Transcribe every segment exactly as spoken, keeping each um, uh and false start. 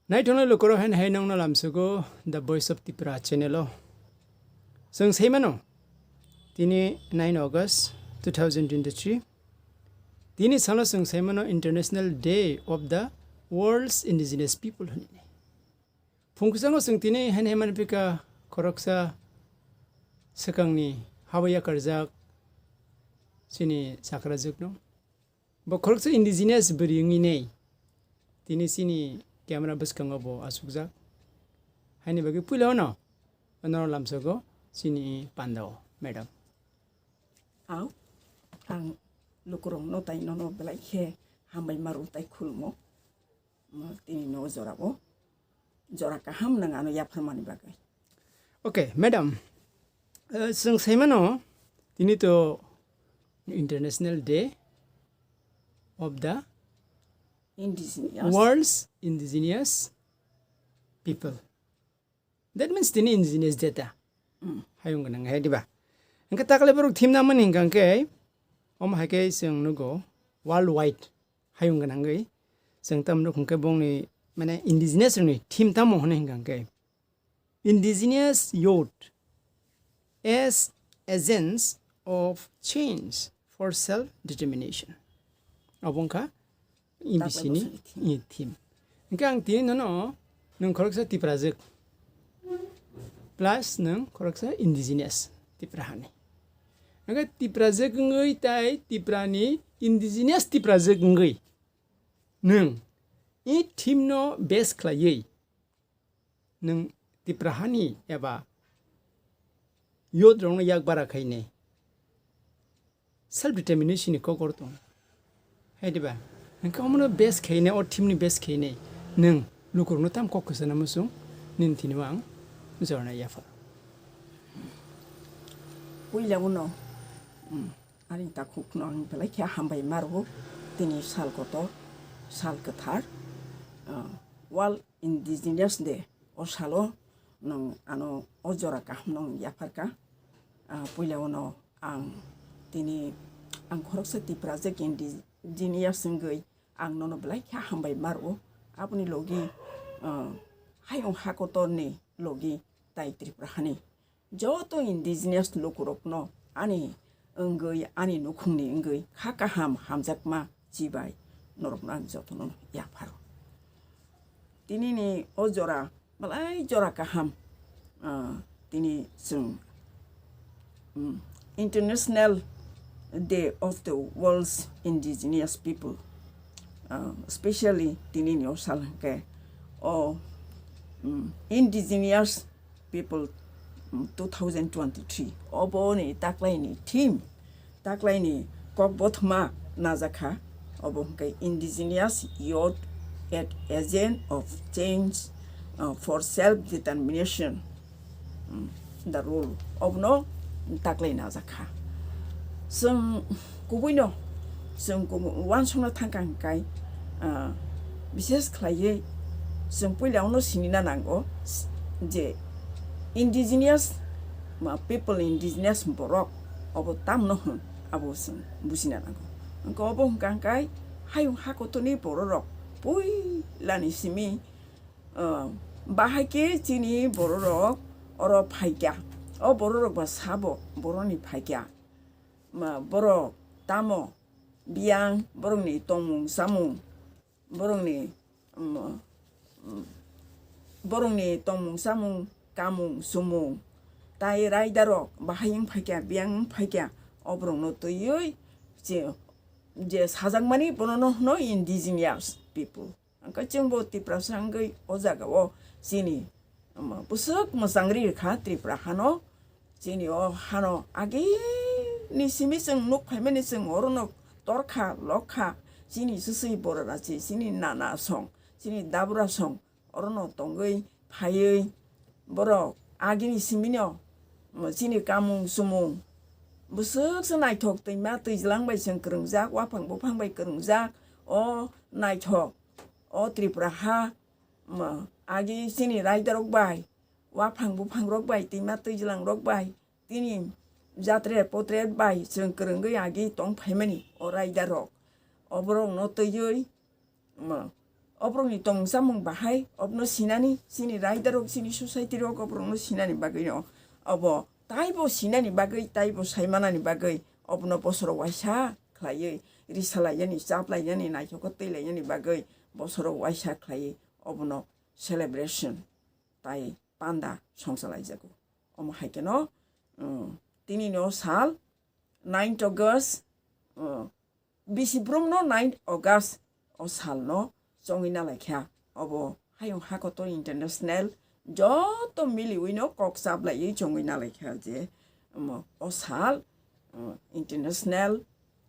Naithoknai lukurok haino hai nongno lamsogo The Voice of Tipra channel o. Chwng saimano, tini nine August two thousand twenty-three. Tini salo chwng saimano International Day of the World's Indigenous People hwnwi. Phung kwchango chwng tini haino hai manpika khoroksa swkangni habo yakarjak chini chakrajwkno. Bo khoroksa indigenous bwrwi wngwi nei. Tini chini camera bwskango bo achukjak. Haini bagwi puila ono, ono lamsogo chini pandao, madam. Au, ang lukurokno tai nono belai khe hambai maro tai khulmo. Mo tini no jora o. Jora kaham nang ano yapharmani bagwi. Okay, madam. Uh, chwng saimano, tini to International Day of the Indigenous. World's Indigenous People. That means tini Indigenous Day ta. Mm. Hayung gwnang hai diba? Hwnkhe takle borok thim namani hwnkha khe, omo hai khe chwng nugo worldwide hayung gwnangwi. Chwng tamo nukhung khe bongni, mane, indigenous rokni thim tamo hwnwi hwnkha khe, Indigenous youth as agents of change for self-determination. Obo wngkha E B C ni theme. Hwnkhe ang tini nono nwng khoroksa Tiprajwk plus nwng khoroksa indigenous Tipra hani. Hwnkhe Tiprajwk wngwi tai Tiprani indigenous Tiprajwk wngwi nwng e theme no base khlaiwi nwng Tipra hani eba youth rokno yak bara khainai self determination ni kokor tong. Hai diba? Hwnkhe omono base khainai, o theme ni base khainai nwng lukurokno tam kok kwchana muchung nini thini ang jorna yaphar. Puila uno, mm, ani takhukno ang belai khe hambai maro, tini sal kotor, sal kwthar, ah, World Indigenous Day, o salo nwng ano o jora kaham nwng yapharka. Ah, puila uno ang tini ang khoroksa Tiprajwk indigenous wngwi ang nono belai khe hambai maro. Aboni logi, ah, hayung hakotorni logi tai Tripura hani joto indigenous lukurokno ani wngwi, ani nukhungni wngwi kha kaham hamjakma chibai norokno ang jotono yapharo. Tinini o jora belai jora kaham, ah, tini chwng, mm, International Day of the World's Indigenous People, ah, specially tinini o sal hwnkhe o, mm, indigenous people, mm, two thousand twenty-three. Oboni taklaini theme, taklaini kokbothoma najakha. Obo hwnkhe indigenous youth at agent of change, uh, for self determination, mm, the role. Obono taklai najakha. Chwng kubuino, chwng kubu-, uansukna thangkha hwnkhe, ah, bises khlaiwi chwng puila ono sinina nango je indigenous, ma, people, indigenous borok obo tamno hwn, abo chwng bujina nango. Hwnkhe obo hwnkha hwnkhe hayung hakotorni bororok puilani simi, ah, bahai khe chini bororok oro phaikha. O bororok ba sabo boroni phaikha. Ma, borok tamo biyang, borokni tongmung chamung, borokni, um, um, borokni tongmung chamung, kamung chumung, tai raidarok bahai wng phaikha, biyang wng phaikha, o borokno twiwi je, je sajakmani bonono hwno indigenous people. Hwnkhe chwngbo Tiprasa wngwi o jagao chini, um, bwswk mwchangri rwkha Tripura hano. Chini o hano agini simi chwng nuk phaimani chwng orono torkha, lokkha, chini swswi bororasi, chini nana song, chini dabura song, orono tongwi phaiwi borok agini simino, um, chini kamung chumung bwswk se naithok twima twijlang bai chwng kwrwngjak, waphang buphang bai kwrwngjak, o naithok. O Tripura ha, ma, agi chini raidarok bai, waphang buphangrok bai, twima twijlangrok bai, tini jatre potre bai chwng kwrwngwi agi tong phaimani o raidarok. Oborokno twiwi, ma, oborokni tongmung samung bahai, obono sinani, chini raidarok, chini society rok oborokno sinani bagwino obo taibo sinani bagwi, taibo saimanani bagwi obono bosoro waisa khlaiwi risalaiyani, chaplaiyani, naithokgo twilaiyani bagwi bosoro waisa khlaiwi obono celebration tai panda songchalaijago. Omo hai kheno, um, tinini o sal ninth August, um, bisi brumno ninth August o salno chongwi nalaikha. Obo hayung hakotor international joto miliwino kok chaplaiwi chongwi nalaikha je, um, o sal, um, International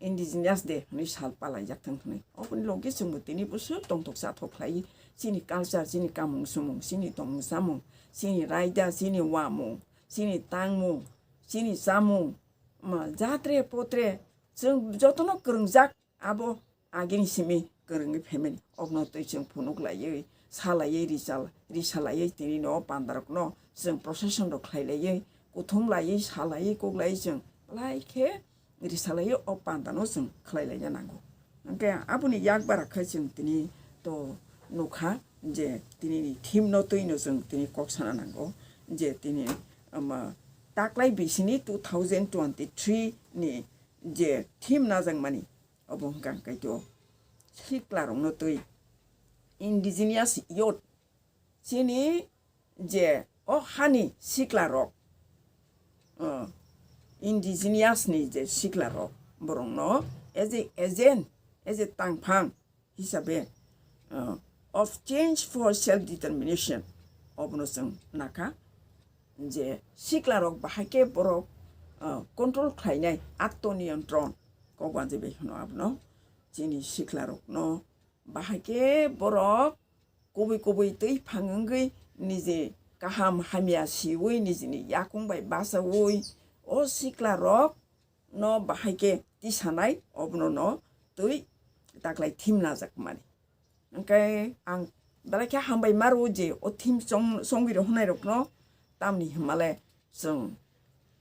Indigenous Day hwnwi sal palaijak thang hwnwi. Oboni logi chwngbo tini busu tongthok chathok khlai chini culture, chini kamung sumung, chini tongmung samung, chini raida, chini wamung, chini tangmung, chini chamung, ma, jatre potre chwng jotono kwrwngjak abo agini simi kwrwngwi phaimani. Obno twi chwng phunuk laiwi, salaiwi, risal-, risalaiwi tini no pandarokno chwng procession rok khlai laiwi, kuthum laiwi, salaiwi, kok laiwi chwng lai khe risalaiwi o pandano chwng khlai laina nango. Hwnkhe aboni yak bara khe chwng tini to nukha je tini ni theme no twi no chwng tini kok sana nango je tini, um, taklai bisini two thousand twenty-three ni je theme najakmani, obo hwnkha hwnkhe to siklarokno twi indigenous youth, chini je o hani siklarok, uh, indigenous ni je siklarok, borokno as a agent, as a tangphang hisabe, uh, of change for self determination, obono chwng nakha je siklarok bahai khe borok, uh, control khlainai, atto niyontron kok banjai bai hwno abono. Chini siklarokno bahai khe borok kubui kubui twi phang wngwi niji kaham hamya siwi nijini yakung bai bachaui o siklarok no bahai khe tisanai, obono no twi taklai theme najakmani. Hwnkhe ang belai khe hambai maro je o theme chong-, chongwi rok hwnai rokno, tamni hwnmale chwng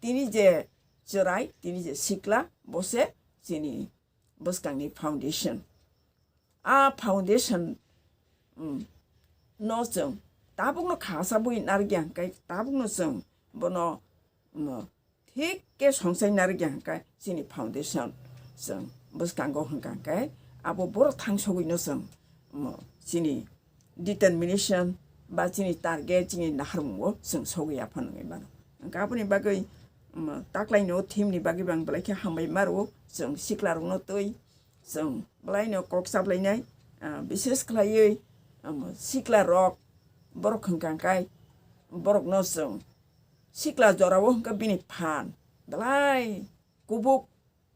tini je chwrai, tini je sikla, bo se chini bwskangni foundation. A foundation, um, no chwng tabukno khasa bui narwkya hwnkhe tabukno chwng bono, um, thik khe songchai narwkya hwnkhe chini foundation chwng bwskango hwnkha hwnkhe abo borok thangsogwino chwng, um, chini determination ba chini target, chini naharmungo chwng sogwi aphano wngwi mano. Hwnkhe aboni bagwi, um, taklaini o theme ni bagwi bo ang belai khe hambai maro. Chwng siklarokno twi chwng belaino kok chaplainai, ah, bishes khlaiwi, um, siklarok borok hwnkha hwnkhe borokno chwng sikla jorao hwnkhe bini phan belai kubuk,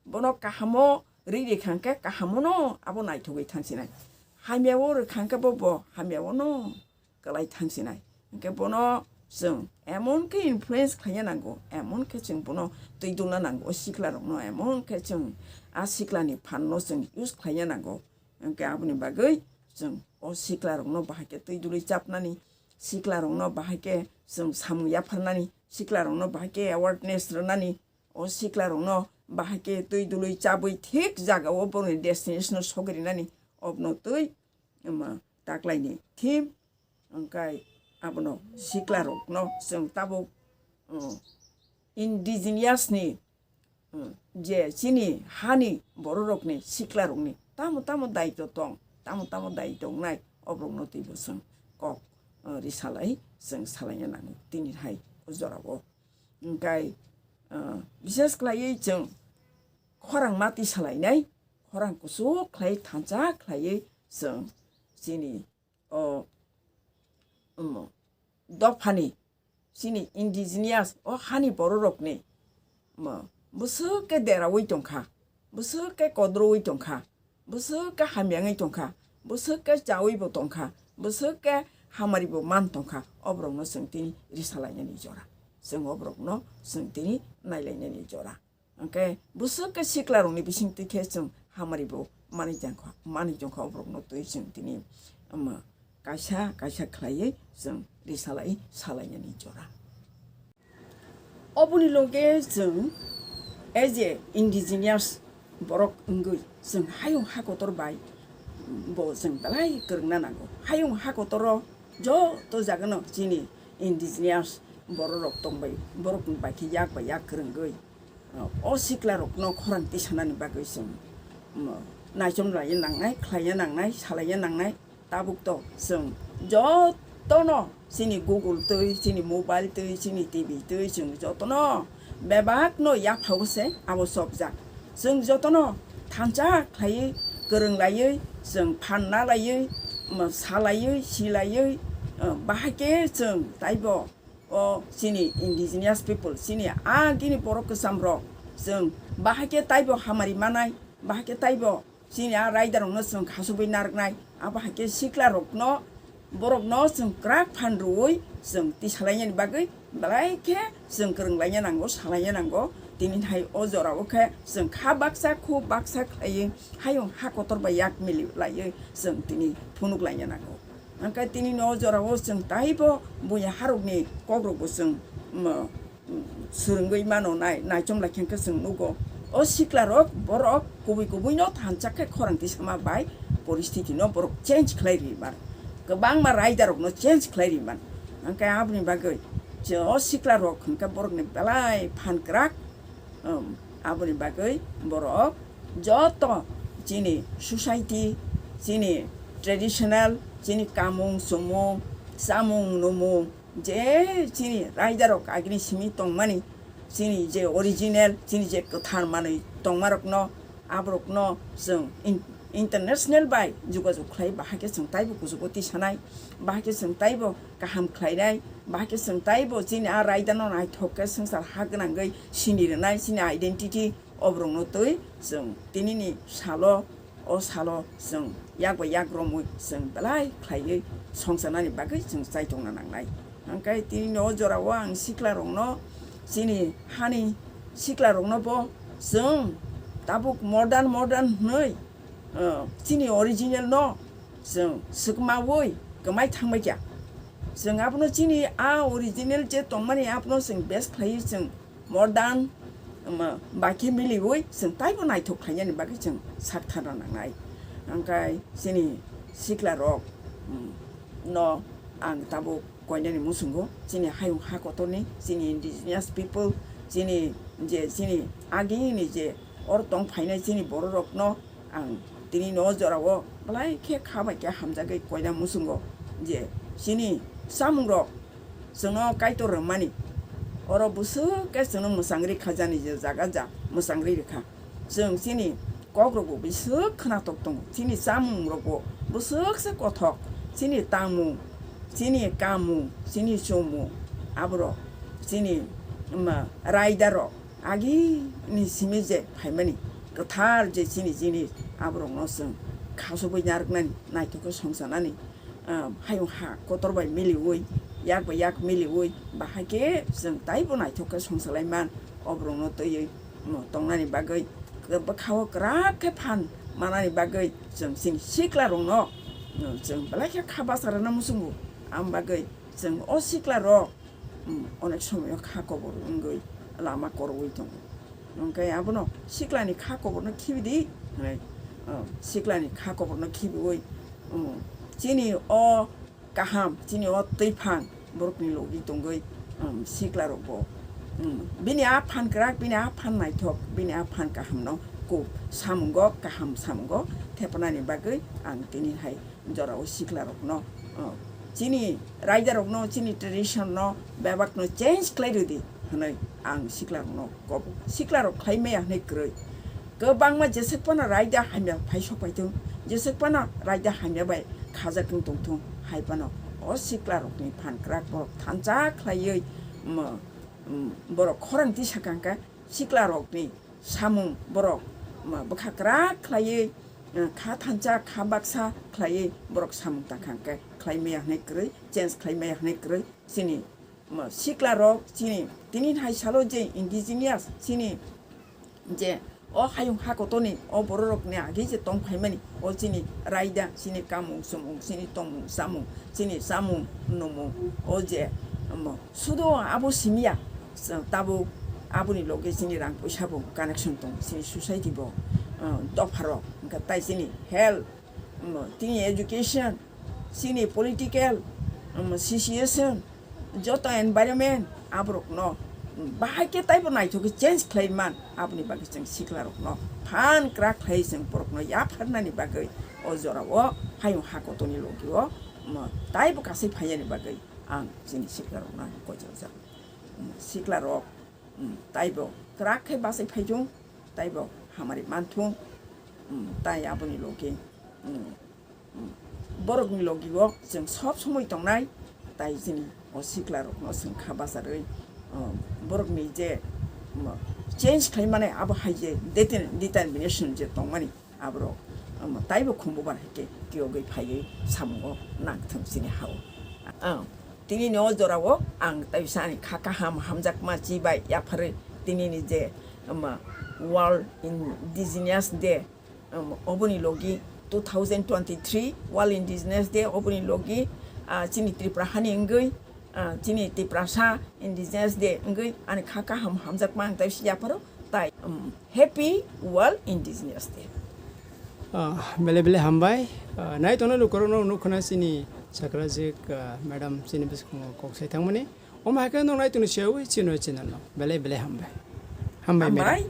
bono kahamo ri rikha hwnkhe kahamono abo naithogwi thangsinai. Hamyao rikha hwnkhe bo, bo hamyaono kwlai thangsinai. Hwnkhe bono chwng emon khe influence khlaina nango, emon khe chwng bono twi dulna nango, o siklarokno emon khe chwng a siklani phanno chwng use khlaina nango. Hwnkhe aboni bagwi chwng o siklarokno bahai khe twi dulwi chapnani, siklarokno bahai khe chwng samung yapharnani, siklarokno bahai khe awareness rwnani, o siklarokno bahai khe twi dului chabwi thik jagao borokni destination-o sogwi rinani, obono twi, um, taklaini theme, hwnkhe abono siklarokno chwng tabuk, um, indigenous-ni, um, je chini hani bororokni siklarokni tamo tamo daitw tong, tamo tamo daitw wngnai, oborokno twibo chwng kok, uh, risalai chwng salaina nango tini hai o jorao. Hwnkhe, uh, bishes khlaiwi chwng khorang mati salainai, khorang kuchuk khlai thansa khlaiwi chwng chini o, um, dophani, chini indigenous o hani bororokni, um, bwswk khe deraui tongkha, bwswk khe kodroui tongkha, bwswk khe hamya wngwi tongkha, bwswk khe chaui bo tongkha, bwswk khe hamari bo man tongkha, oborokno chwng tini risalainani jora, chwng oborokno chwng tini nailainani jora. Hwnkhe bwswk khe siklarokni bisingtwi khe chwng hamari bo manwi tongkha, manwi tongkha, oborokno twi chwng tini, um, kaisa kaisa khlaiwi chwng risalai salainani jora. Oboni loge chwng as a indigenous borok wngwi chwng hayung ha kotor bai bo chwng belai kwrwngna nango. Hayung ha kotoro joto jagano chini indigenous bororok tongbai, borok bai khe yak bai yak kwrwngwi, o siklarokno khorang tisanani bagwi chwng, um, naichom laiya nangnai, khlaiya nangnai, salaiya nangnai. Tabuk to chwng jotono chini Google twi, chini mobile twi, chini T V twi chwng jotono bebakno yaphao se abo chopjak. Chwng jotono thansa khlaiwi, kwrwng laiwi, chwng phanna laiwi, um, salaiwi, silaiwi, um, bahai khe chwng taibo o chini indigenous people, chini agini borok kwchamrok, chwng bahai khe taibo hamari manai, bahai khe taibo chini a raidarokno chwng khasugwi narwknai, abo hai khe siklarokno, borokno chwng kwrak phan rwui chwng tisalainani bagwi belai khe chwng kwrwnglaina nango, salaina nango. Tini hai o jorao khe chwng kha baksa, khu baksa khlaiwi hayung ha kotor bai yak mili laiwi chwng tini phunuk laina nango. Hwnkhe tini no o jorao chwng taibo buya harokni kokrokbo chwng, um, swrwngwi mano nai, naichom lai khe chwng nugo. O siklarok borok kubui kubui no thansa khe khorang tisama bai poristiti no borok change khlai ri man. Kwbangma raidarok no change khlai ri man. Hwnkhe aboni bagwi je o siklarok hwnkhe borokni belai phan kwrak. Um, aboni bagwi borok joto chini society, chini traditional, chini kamung sumung, chamung numung, je chini raidarok agini simi tongmani, chini je original, chini je kwthar manwi tongmarokno, aborokno chwng in-, international bai jogajog khlai, bahai khe chwng taibo kuchugo tisanai, bahai khe chwng taibo kaham khlainai, bahai khe chwng taibo chini a raidano naithok khe swngchar ha gwnangwi sini rwnai, chini identity oborokno twi chwng tinini salo, o salo chwng yak bai yak romwi chwng belai khlaiwi songcharnani bagwi chwng chai tongna nangnai. Hwnkhe tinini o jorao ang siklarokno, chini hani siklarokno bo chwng tabuk modern modern hwnwi, uh, chini original no chwng swkmawi kwmai thangbai kha. Chwng abono chini a original je tongmani abono chwng base khlaiwi chwng modern, um, bai khe miliwi chwng taibo naithok khlainani bagwi chwng sak tharna nangnai. Hwnkhe chini siklarok, um, no ang tabuk koinani muchungo, chini hayung ha kotorni, chini indigenous people, chini je chini agini je oro tong phainai chini bororokno ang tini no jorao belai khe kha bai khe hamjagwi koina muchungo je chini chamungrok chwngno Kaitor rwmani, oro bwswk khe chwngno mwchangri kha jani je jaga ja mwchangri rwkha. Chwng chini kokrokbo bwswk khwnatok tongo, chini chamungrokbo bwswk se kothok, chini tangmung, chini kamung, chini chumung, aborok chini, um, raidarok agini simi je phaimani kwthar je chini jinis, aborokno chwng khasugwi narwknani, naithok khe songcharnani, um, hayung ha kotor bai miliwi, yak bai yak miliwi, bahai khe chwng taibo naithok khe songcharlai man, oborokno twiwi, um, tongnani bagwi, bwkhao kwrak khe phan manani bagwi chwng chini siklarokno, um, chwng belai khe kha basa rwna muchungo. Am bagwi chwng o siklarok, um, onek somoyo kha kobor wngwi lama korwi tongo. Hwnkhe abono siklani kha koborno khibi di hwnwi, um, siklani kha koborno khibiwi, um, chini o kaham, chini o twiphang borokni logi tongwi, um, siklarokbo, um, bini a phan kwrak, bini a phan naithok, bini a phan kahamno kok samungo, kaham samungo thepanani bagwi ang tini hai jorao siklarokno, uh, chini raidarokno, chini tradition no bebakno change khlai rwdi hwnwi ang siklarokno kobo. Siklarok khlai maya hwnwi kwrwi. Kwbangma jeswk phano raida hamya phai sok pai thung, jeswk phano raida hamya bai khajak wng tong thung, hai phano o siklarokni phan kwrak borok thansa khlaiwi, um, um, borok khorang tisa kangkha siklarokni samung borok, um, bwkha kwrak khlaiwi, uh, kha thansa, kha baksa khlaiwi borok samung ta kangkha, khlai maya hwnwi kwrwi, change khlai maya hwnwi kwrwi, chini, um, siklarok, chini, tini hai salo je indigenous, chini je o hayung ha kotorni o bororokni age je tong phaimani, o chini raida, chini kamung sumung, chini tongmung samung, chini chamung nungmung, o je, um, sudo abo simiya, tabuk aboni loge chini rang puisa bo connection tongo, chini society bo, um, dopharok, hwnkhe tai chini health, Tini education, chini political, um, situation, joto environment, aborokno bahai khe taibo naithok khe change khlai man, aboni bagwi chwng siklarokno phan kwrak khlai chwng borokno yapharnani bagwi o jorao hayung hakotoni logio, um, taibo kasai phaiyani bagwi ang chini siklarokno ang kochajak. Um, siklarok, um, taibo kwrak khe bachai phaithung, taibo hamari manthung, um, tai aboni logi, um, borokni logi o chwng sob somoi tongnai, tai chini o siklarokno chwng kha bacharwi, um, borokni je, um, change khlai mani abo hai je deter-, determination je tongmani aborok, um, taibo khumbubar hai khe tiyogwi phaiwi samungo nangthung chini hao. Ang tini ni o jorao ang taisa ani kha kaham hamjakma chi bai yapharwi tini ni je, um, World Indigenous Day, um, oboni logi two thousand twenty-three World Indigenous Day oboni logi, ah, chini Tripura hani wngwi, ah, chini Tiprasa Indigenous Day wngwi ani kha kaham hamjakma ang tai si yapharo tai, um, Happy World Indigenous Day. Ah, belai belai hambai. Ah, nai tongna lukurokno nukhuna chini sakrajik, ah, madam chini bwskango kok sai thangmani. Omo hai khe nwng nai tongni siyawi chino channel no. Belai belai hambai. Hambai, madam. Hambai.